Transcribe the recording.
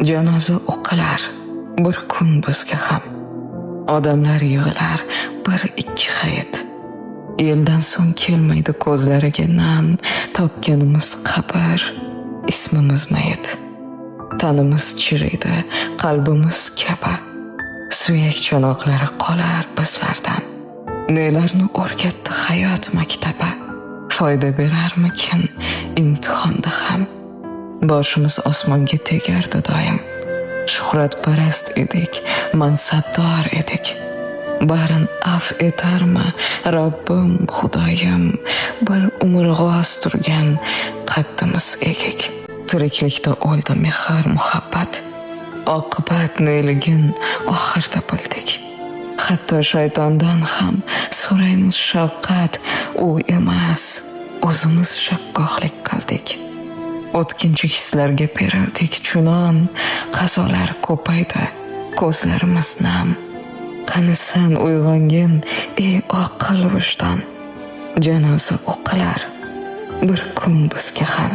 Janoza o'qilar bir kun bizga ham. Odamlar yig'ilar bir ikki hayit. Yildan so'ng kelmaydi ko'zlariga nam, topganimiz qabr, ismimiz mayit. Tanimiz chiriydi, qalbimiz kabi. Suyak chanoqlari qolar bizlardan. Nelarni o'rgatdi hayot maktabi? Foyda berarmikin imtihonda ham? Boshimiz osmonga tegardi doim. Shuhratparast edik, mansabdor edik. Barin af etarmi Robbim, Xudoyim, bir umr g'oz turgan qaddimiz egik. Tiriklikda o'ldi mehr, muhabbat. Oqibat neligin oxirda bildik. Hatto shaytondan ham so'raymiz shafqat, u emas, o'zimiz shakkohlik qildik. O'tkinchi hislarga berildik chunon, qazolar ko'paydi, ko'zlarimiz nam. Qanisan uyg'ongin, ey oqil vijdon. Janoza o'qilar bir kun bizga ham.